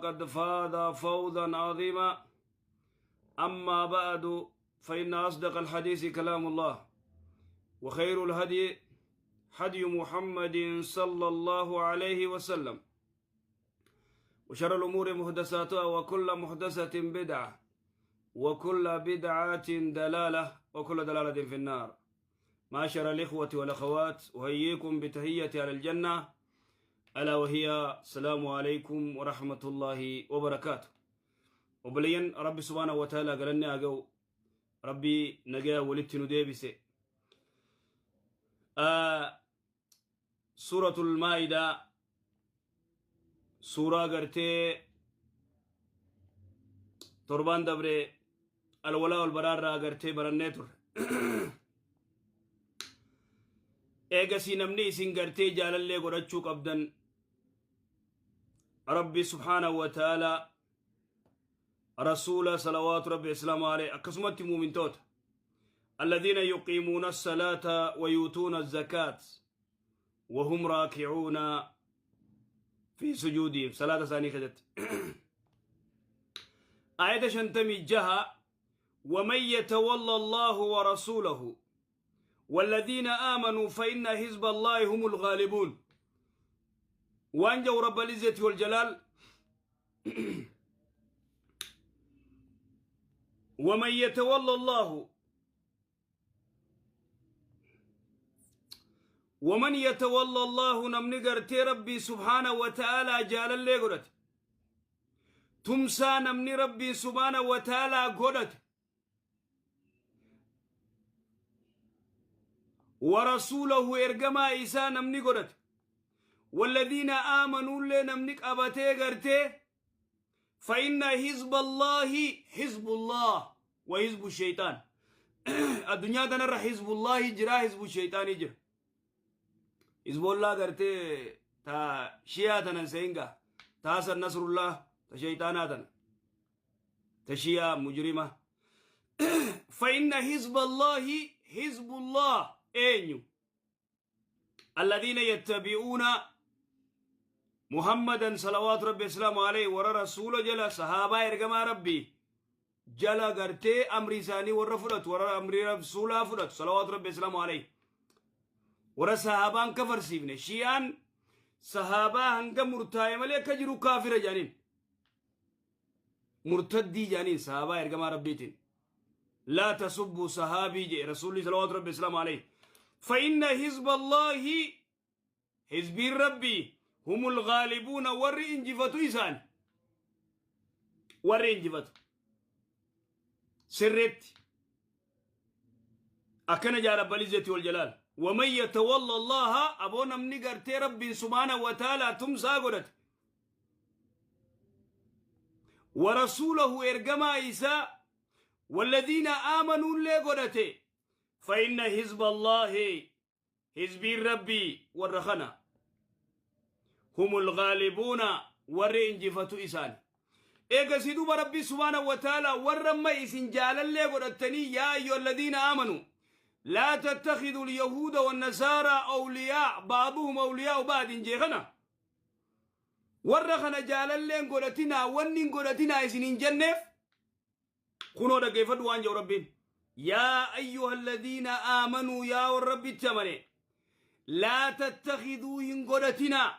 فقد فاز فوزا عظيما. أما بعد، فإن أصدق الحديث كلام الله، وخير الهدي هدي محمد صلى الله عليه وسلم، وشر الأمور محدثاتها، وكل محدثة بدعة، وكل بدعة دلالة، وكل دلالة في النار. معاشر الإخوة والأخوات، أحييكم بتحية أهل الجنة، ألا وهي السلام عليكم ورحمة الله وبركاته. Obboleeyyan, Rabbi سبحانه وتعالى galanni haa ga'u. Rabbi nagaa walitti nu deebise. Suuratul Maa'idaa, suuraa gartee torbaan dabre الولاء والبراء irraa gartee barannee turre. Eegasii namni isin gartee jaalallee godhachuu qabdan Rabbi سبحانه وتعالى, rasuula صلوات ربي وسلامه عليه, akkasumatti muumintoota. الذين يقيمون الصلاة ويؤتون الزكاة وهم راكعون في سجودهم. صلاة ثانية كدت آية 56: ومن يتولى الله ورسوله والذين آمنوا فإن حزب الله هم الغالبون. وأنجوا رب العزة والجلال: ومن يتولى الله، ومن يتولى الله، namni gartee Rabbii سبحانه وتعالى jaalallee godhate, tumsaa namni Rabbii سبحانه وتعالى godhate, ورسوله ergamaa isaa namni godhate, والذين آمنوا illee namni qabatee gartee, فإن حزب الله، حزب الله وحزب الشيطان. Addunyaa tanarra حزب الله jira, حزب الشيطان jira. Hizbollaa gartee ta Shiyaa tanan seenga ta Hasan Nasrullah, ta shayxaanaa tana, ta Shiyaa mujrima. فإن حزب الله، حزب الله eenyu? الذين يتبعون محمدا صلوات ربي وسلامه عليه. Warra rasuula jala, sahaabaa ergamaa Rabbii jala gartee amri isaanii warra fudhatu, warra amrii rasuulaa fudhatu صلوات ربي وسلامه عليه, warra sahaabaan kafarsiifne. Shi'aan sahaabaa hanga murtaa'e malee akka jiru kaafira jedhaniin, murtaddii jedhaniin sahaabaa ergamaa Rabbiitiin. لا تسبوا صحابي jee rasuulli صلوات ربي وسلامه عليه. فإن حزب الله، حزبin Rabbii, هم الغالبون, warri injifatu isaan, warri injifatu sirriitti akkana jaa رب العزة والجلال: ومن يتولى الله, aboo namni gartee Rabbiin سبحانه وتعالى tumsaa godhate, ورسوله ergamaa isaa, والذين آمنوا illee godhate, فإن حزب الله, حزبin Rabbii warra kana, هم الغالبون, warri injifatu isaan. Eegasii duuba Rabbii سبحانه وتعالى warra amma isin jaalallee godhattanii, يا أيها الذين آمنوا لا تتخذوا اليهود والنصارى أولياء بعضهم أولياء بعض jee kana, warra kana jaalalleen godhatinaa, wanni hin godhatinaa isin hin jenneef kunoo dhaggeeffadhu waan jedhu Rabbiin: يا أيها الذين آمنوا, yaa warra Rabbitti amane, لا تتخذوا hin godhatinaa,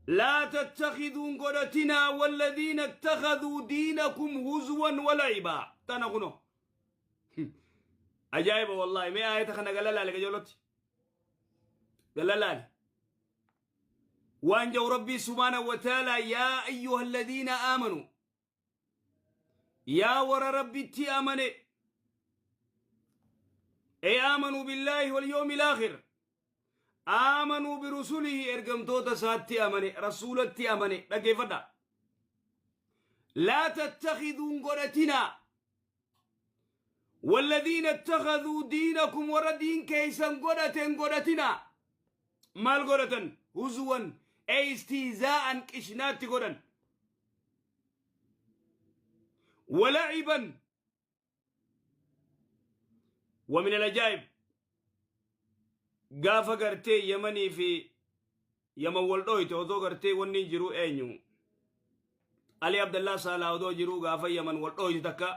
لا تتخذوا hin godhatinaa, والذين اتخذوا دينكم هزوا ولعبا. Tana kunoo ajaa'iba والله. Mee aayata kana galalaale, gajoolotti galalaale waan jedhu Rabbii سبحانه وتعالى: يا أيها الذين آمنوا, yaa warra Rabbitti amane, أي آمنوا بالله واليوم الآخر, آمنوا برسله, ergamtoota isaatti amane, rasuulatti amane, dhaggeeffadha, لا تتخذوا hin godhatinaa, والذين اتخذوا دينكم, warra diin keeysan godhaten godhatinaa. Maal godhatan? هزوا أي استهزاء, qishnaatti godhan, ولعبا. ومن العجائب, gaafa gartee Yamanii fi Yaman wal dhoyte, otoo gartee wanni hin jiru eenyu Ali Abdallaa Saalaa odoo jiruu gaafa Yaman wal dhooyte takka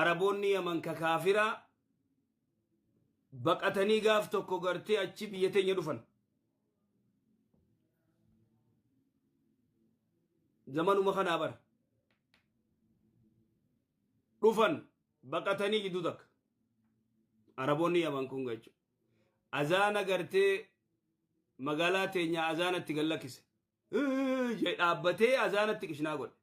Araboonni Yaman ka kaafiraa baqatanii gaaf tokko gartee achi biyya teenya dhufan. Zamanuma kanaa bara. Dhufan baqatanii jidduu takka. Araboonni Yaman kun jechuudha. Azaana gartee magaalaa teenya azaanatti gad lakkise. Jee dhaabbatee azaanatti qishnaa godhe.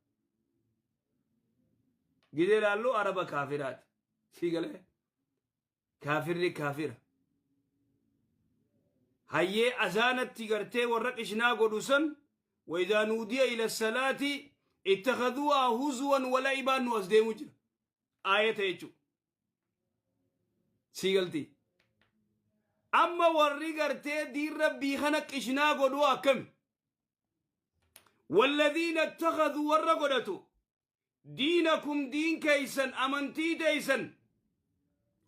Gizee laallu araba kaafiraati. Sii galee? Kaafirri kaafira. Hayyee azaanatti gartee warra qishnaa godhu san wayidhaa nuudiya ila salaati ittakhadhuuhaa huzuwan wala'ibaan nu as deemu jira. Aayata jechuudha. Sii galtii. Amma warri gartee diin rabbii kana qishnaa godhuu akkami? Walladhiina ittakhadhuu warra godhatu diinakum diin keeysan amantii teeysan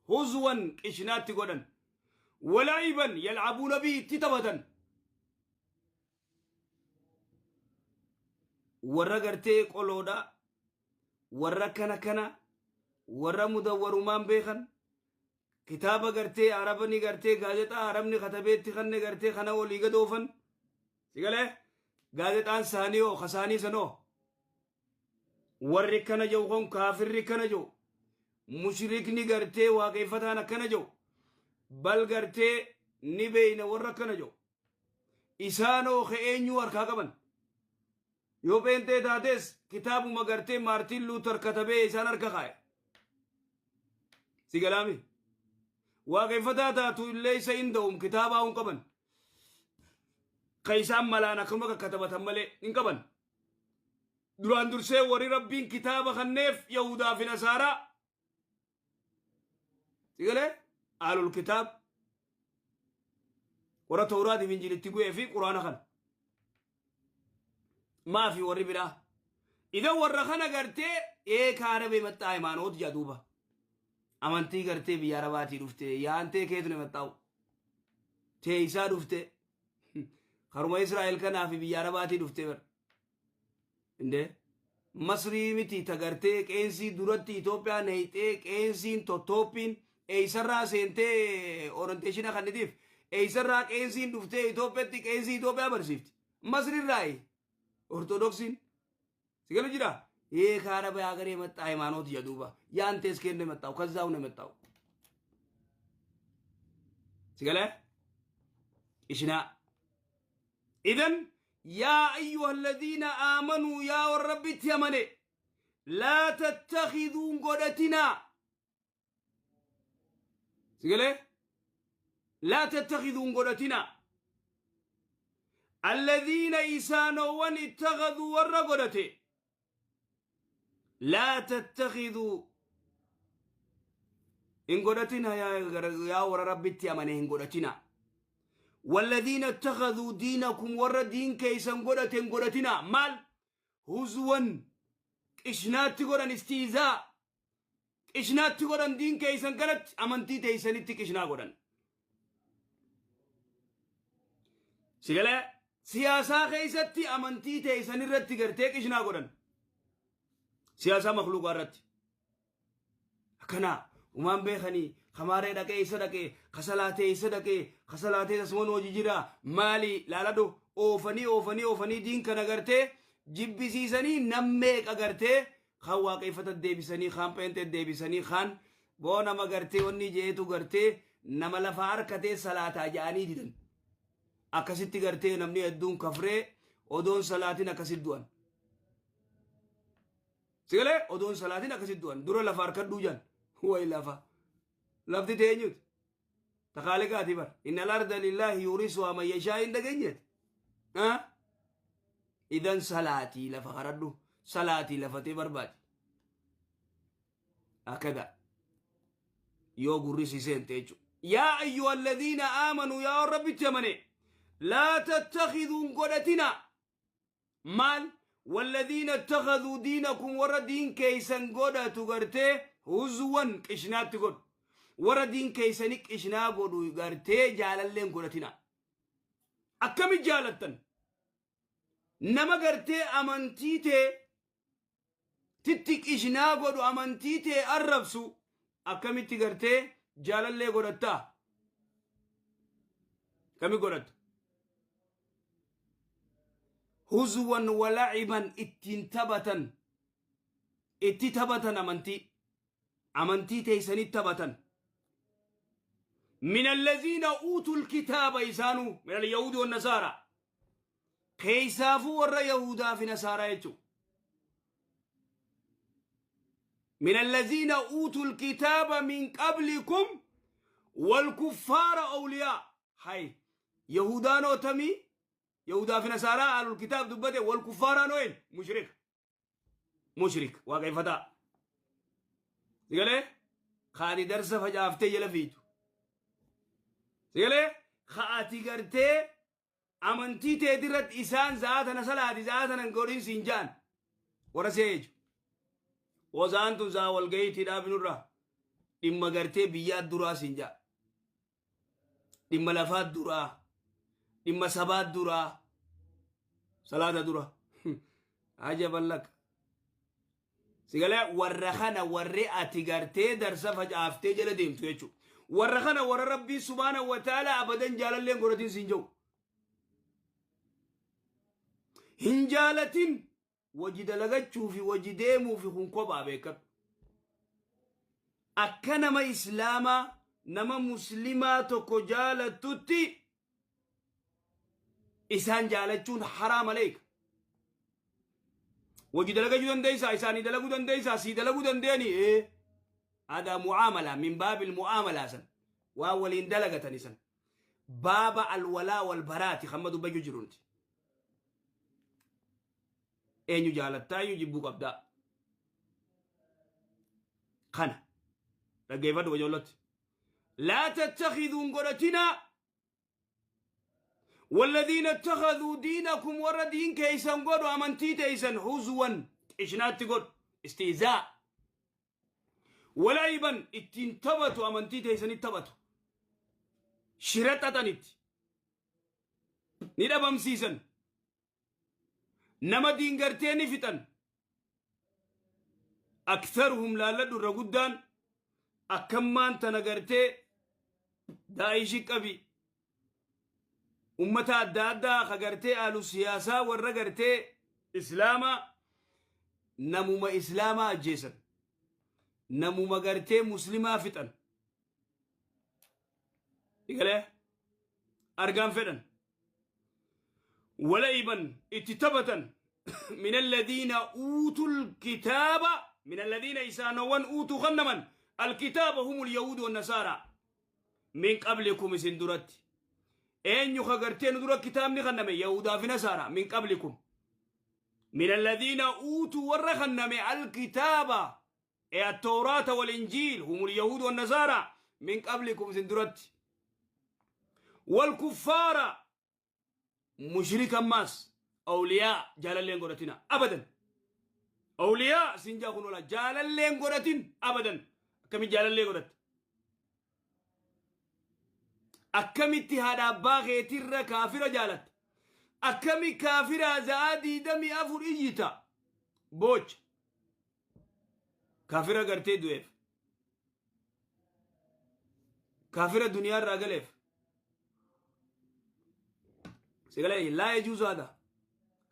huzwan qishnaatti godhan wala'iban yal'abuuna bihi itti taphatan warra gartee qoloodha warra kana kana warra mudawwarumaan beekan kitaaba gartee arabani gartee gaazexaa arabni katabeetti kanne gartee kana olii gad oofan si galee gaazexaan saanii hoo kasaanii sanoo warri kana jedhu kun kaafirri kana jedhu mushrikni gartee waaqeffataan akkana jedhu bal gartee ni beeyna warra akkana jedhu isaanoo ka eenyuu harkaa qaban Yoo pheenxee taates kitaabuma gartee Maartiin Luuter katabee isaan harka kaa'e. Si galaami? Waaqeffataa taatu illee isa hin da'um kitaabaa hin qaban. Ka isaan malaan akkuma kakkatabatan malee hin qaban. Duraan dursee warri Rabbiin kitaaba kanneef Yahudaa fi Nasaaraa. Si galee? Aalul kitaab. Warra Tawraatiif Injiilitti bu'ee fi Quraana kana. Maafi warri biraa. Idan warra kana gartee eeka arabee maxxaa hayimaanoot jaa duuba. Amantii gartee biyya arabaatii dhufte yaantee keetu ne maxxaa'u. Teeysaa dhufte. Karuma Israa'el kanaa fi biyya arabaatii dhufte bar. Indee Masrii miti ta gartee qeensii duratti Itoophiyaa neeyxee qeensiin tottooppiin eeysarraa seentee orienteeshina kannitiif eeysarraa qeensiin dhuftee Itoophiyaatti qeensii Itoophiyaa barsiifti. Masrirraayi Ortodoksiin. Si galu jira? Ee kaara bayaa garee maxxaa hayimaanooti jedha duuba. Yaan tees kenne maxxaa'u kazzaawu ne maxxaa'u. Si galee? Ishinaa. Idan yaa ayyuha alladhiina aamanuu yaa warra rabbitti amane laa tattakhiduun godhatinaa. Si galee? Laa tattakhiduun godhatinaa. Alladhiina isaanowwan ittakhaduu warra godhate laa tattakhiduu hin godhatina yaa warra rabbitti amane hin godhatina. Walladhiina ittakhaduu diinakum warra diin keeysan godhate hin godhatina. Maal? Huzwan qishnaatti godhan istiizaa qishnaatti godhan diin keeysan kanatti amantii teeysanitti qishnaa godhan. Sigalee siyaasaa keessatti amantii teeysan irratti gartee qishnaa godhan. Siyaasaa makluuqaa irratti. Akkanaa umaan beekanii kamaaree dhaqee isa dhaqee kasalaatee isa dhaqee kasalaatee asuman hojii jira maali laaladhu oofanii oofanii oofanii diin kana gartee jibbisiisanii nam meeqa gartee kaan waaqeeffata deebisanii kaan pheenxee deebisanii kaan boo nama gartee wanni jeetu gartee nama lafa harkatee salaataa ja'anii didan akkasitti gartee namni hedduun kafree odoon salaatin akkasitti du'an sigalee odoon salaatin akkasitti du'an dura lafa harkadhuu jan way lafa lafti teenyuti takaaliqaati bar innal arda lillaahi yurisuhaa man yashaa hin dhageenyeeti Idan salaatii lafa karadhu salaatii lafatee barbaadi. Akkada yoo gurri si seente jechuudha. Yaa ayyuha alladhiina aamanuu yaa warra rabbitti amane laa tattakhiduun godhatina maal walladhiina ittakhaduu diinakum warra diin keeysan godhatu gartee huzwan qishnaatti godhu warra diin keeysani qishnaa godhu gartee jaalalleen godhatina. Akkami jaalattan? Nama gartee amantii tee Titti qishnaa godhu, amantii tee arrabsu, akkamitti gartee jaalallee godhattaa? Kami godhatta? Huzuwan walaciban, ittiin taphatan, itti taphatan, amantii teeysanitti taphatan. من الذين أوتوا الكتاب isaanuu من اليهود والنصارى, keeysaafuu warra yahudaa fi nasaaraa jechu. من الذين أوتوا الكتاب من قبلكم والكفار أولياء. هاي يهودان تمي يهودا في نصارى أهل الكتاب دبته, والكفار نوين مشرك مشرك واقع فتا سيقالي خاني درس فجافتي يلا فيتو. سيقالي خاتي قرتي amantii teetirratti isaan za'aa salaati, za'aa tana godhin siin jaan warra see jechu. Wazaan tun zaa walgahiitii dhaabinurra dhimma gartee biyyaa duraa siin jaa, dhimma lafaa duraa, dhimma sabaa duraa, salaata dura. Ajaban laka. Sigalee warra kana, warri ati gartee darsa facaaftee jala deemtu jechuudha. Warra kana, warra Rabbii subhaanahu wa ta'ala abadan jaalalleen godhatin siin jiru. Hin jaalatin. Waji dalagachuu fi waji deemuu fi kun kophaa beekadhu. Akka nama islaamaa, nama muslimaa tokko jaalattutti isaan jaalachuun haraam aleeka. Waji dalagachuu dandeessaa, isaanii dalaguu dandeessaa, sii dalaguu dandeeni. Ee, هذا معاملة من باب المعاملة san waa waliin dalagatani san baaba الولاء والبراء ti hamma dubbachuu jirunti. Eenyu jaalattaa, eenyu jibbuu qabdaa? Kana dhaggeeffadhu ijoolloti. لا تتخذوا godhatina والذين اتخذوا دينكم, warra diin keeysan godhu, amantii teeysan, هزوا qishnaatti godhu, استهزاء ولعبا, ittiin taphatu, amantii teeysanitti taphatu, shira xaxanitti ni dhabamsiisan, nama diingartee ni fixan. أكثرهم laalladhu, irra guddaan akkammaan tana gartee daa'ishi qabi, ummata adda addaa ka gartee aalu siyaasaa, warra gartee islaamaa, namuma islaamaa ajjeesan, namuma gartee muslimaa fixan, igalee argaan fedhan. ولعبا itti taphatan. من الذين أوتوا الكتاب, من الذين isaanowwan أوتوا kennaman, الكتاب هم اليهود والنصارى, من قبلكم isin duratti. Eenyu ka gartee nu dura kitaabni kenname? Yahudaa fi nasaara. من قبلكم, من الذين أوتوا warra kenname, الكتاب أي التوراة والإنجيل هم اليهود والنصارى, من قبلكم isin duratti, والكفار مشركا ماس أولياء jaalalleen godhatina أبدا. أولياء siin jaa kun ola jaalalleen godhatin أبدا. Akkamitti jaalallee godhatte? Akkamitti haadha abbaa keetirra kaafira jaalatte? Akkami kaafiraa za'aa 24 iyyita, boocha kaafira gartee du'eef, kaafira duniyaarraa galeef? Sigalee لا يجوز هذا.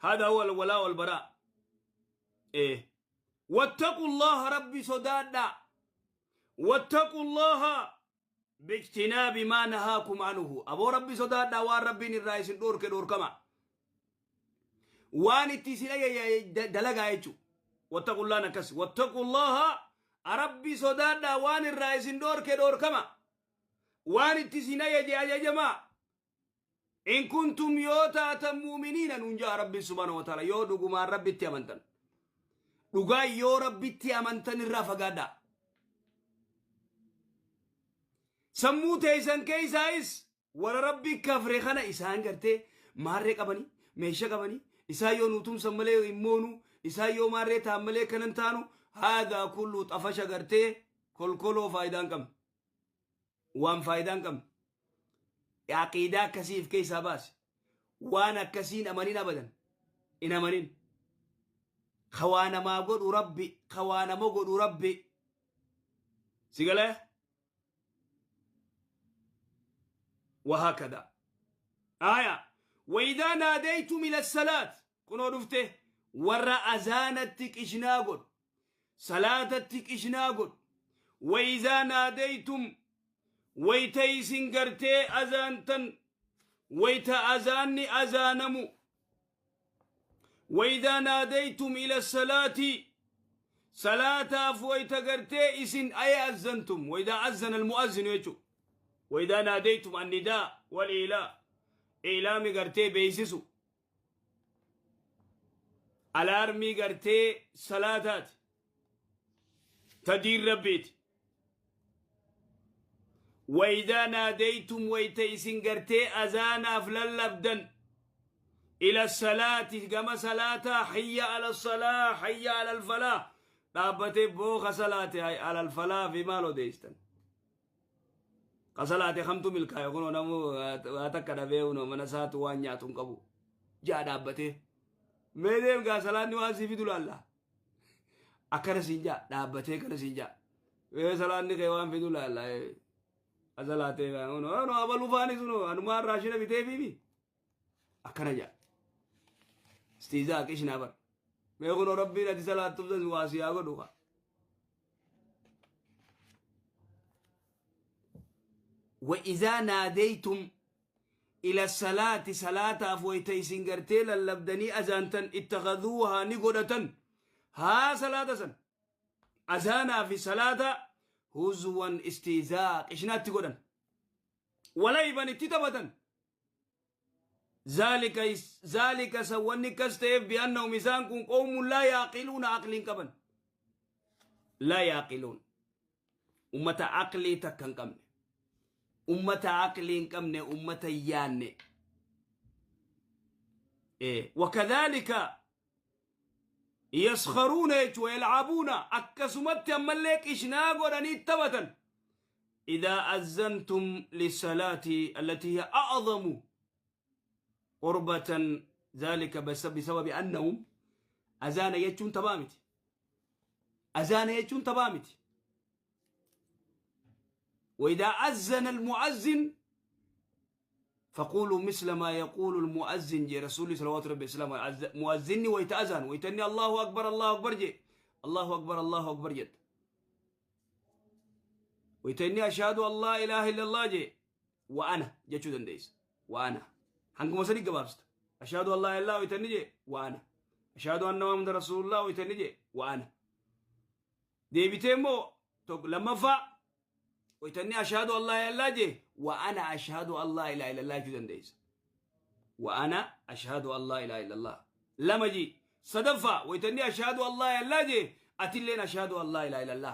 هذا هو الولاء والبراء. إيه، واتقوا الله, ربي sodaadha. واتقوا الله باجتناب ما نهاكم عنه. Aboo, rabbi sodaadha, waan rabbiin irraa isin dhoorke dhoorkama, waan itti isin dalagaa jechu. واتقوا الله nakkas. واتقوا الله, rabbi sodaadha, waan irraa isin dhoorke dhoorkama, waan itti isin ajaje ajajamaa. إن كنتم yoo taatan مؤمنين nuun jaa rabbi سبحانه وتعالى. Yoo dhugumaan rabbitti amantan, dhugaa yoo rabbitti amantan, irraa fagaadhaa. Sammuu teeysan keeysaayis warra rabbi kafre kana isaan gartee maarree qabanii, meeshaa qabanii, isaan yoo nuutumsan malee hin moonu, isaan yoo maarree ta'an malee kanan taanu. هذا كله xafasha gartee kolkoloo faayidaa hin qabne, waan faayidaa hin qabne. Aqiidaa akkasiif keessaa baase, waan akkasiin amanin, abadan in amanin. Ka waa namaa godhu Rabbi, ka waa nama godhu Rabbi. Si galee? وهكذا آية وإذا ناديتم إلى الصلاة كنوا دفته ورا أذانتك إشنا قد صلاتك إشنا قد وإذا ناديتم ويتيسن قرتي أذانتن ويت أذاني أذانمو وإذا ناديتم إلى الصلاة صلاة فويت قرتي إسن أي أذنتم وإذا أذن المؤذن يجو وإذا ناديتم النداء والإيلاء إعلامي قرتي بيسسو الارمي قرتي صلاتات تدير ربيت وإذا ناديتم ويتيسن قرتي أذانا فللبدن إلى الصلاة كما صلاة حي على الصلاة حي على الفلاح dhaabbatee booka salaate على الفلاح في مالو deestan ka salaate kamtu milkaa'e kunoo namu waa takka dhabee kunoo mana isaatu waan nyaatu hin qabu jaa dhaabbatee mee deem gaa salaanni waan sii fidu laalla akkana siin jaa dhaabbatee kana siin jaa mee salaanni kee waan fidu laalla asalaatee kunoo abaluu faanis kunoo anumaan raashina bitee fiimi akkana jaa istiizaa qishnaa bar mee kunoo rabbiin ati salaattuuf san waa si haa godhu kaa وإذا ناديتم إلى الصلاة صلاة فويتيسين قرتي للبدني أزانتن اتخذوها نقودة ها صلاة سن أزانا في صلاة هزوا استهزاء إشنات تقودن ولا يبني تتبتن ذلك سواني كستيف بأنهم إسانكم قوم لا يعقلون عقل كبن لا يعقلون أمة عقلي تكن كمن أمة عقل كمن أمة ياني إيه وكذلك يسخرون ويلعبون أكسمت ملك إشناق ورني تبتا إذا أذنتم للصلاة التي هي أعظم قربة ذلك بسبب أنهم أذان يجون تبامت أذان يجون تبامت وإذا أذن المؤذن فقولوا مثل ما يقول المؤذن جي رسول صلوات ربي وسلامه مؤذني ويتأذن ويتني الله أكبر الله أكبر جي الله أكبر الله أكبر جد ويتني أشهد أن لا إله إلا الله جي وأنا جتشو دنديس وأنا هنكم سني قبابست أشهد أن لا إله إلا الله ويتني جي وأنا أشهد أن محمد رسول الله ويتني جي وأنا ديبتيمو لما فا ويتني أشهد أن لا إله إلا الله جي وأنا أشهد أن لا إله إلا الله جدا ديس وأنا أشهد أن لا إله إلا الله لما جي صدفة ويتني أشهد أن لا إله إلا الله جي أتلين أشهد أن لا إله إلا الله.